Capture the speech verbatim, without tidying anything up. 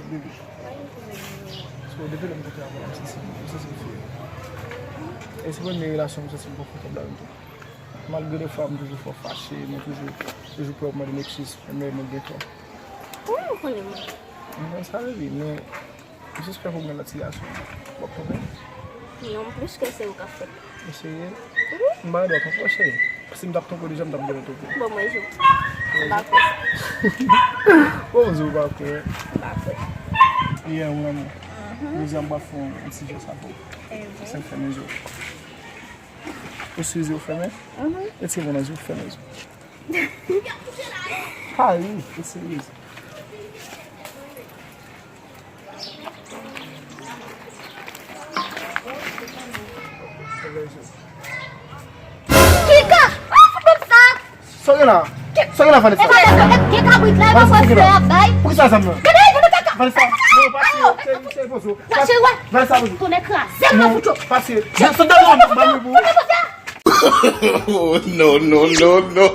Depi. So, depi lè m kontre avè w, m santi, m santi m fye. E se premye relasyon m santi m konfòtab ladan l tou. Malgre defwa m toujou fè w fache, mwen toujou, toujou pè w mande m ekskiz, men mwen gen tò. Kòman w konnen mwen? M konn sa vle di, men m sispèk ou gen lòt ti gason. W ap twonpe m? Non, m plis ke se ou k ap fè. Ou serye? M pa gen dwa twonpe w, cheri. Si m t ap twonpe w deja, m t ap gentan twonpe w. Bon, mwen jwe. M pa kwè. Bon, m di w pa kwè. M pa kwè. Yeah, mon amour. Jodi a, m pral fè yon ti jès avè w. Sa k fè men je w. Ou si je w fèmen? Retire men nan je w, fèmen je w. Pa ri, ou serye. Kika! Ah, fout m sa! Sa w gen la? Sa w gen la, Vanessa? E pa gen kabrit la, e pa Vanessa, sa w gen la? Flè ap bay. Poukisa zam nan? Gade, gade kaka! Vanessa, non, pase, se, se pozo. Wache, wè. Vanessa, pozo. Tonè kraze m nan fout yo. Pase. Sot dèyè m, ban m pou. Oh, no, no, no, no.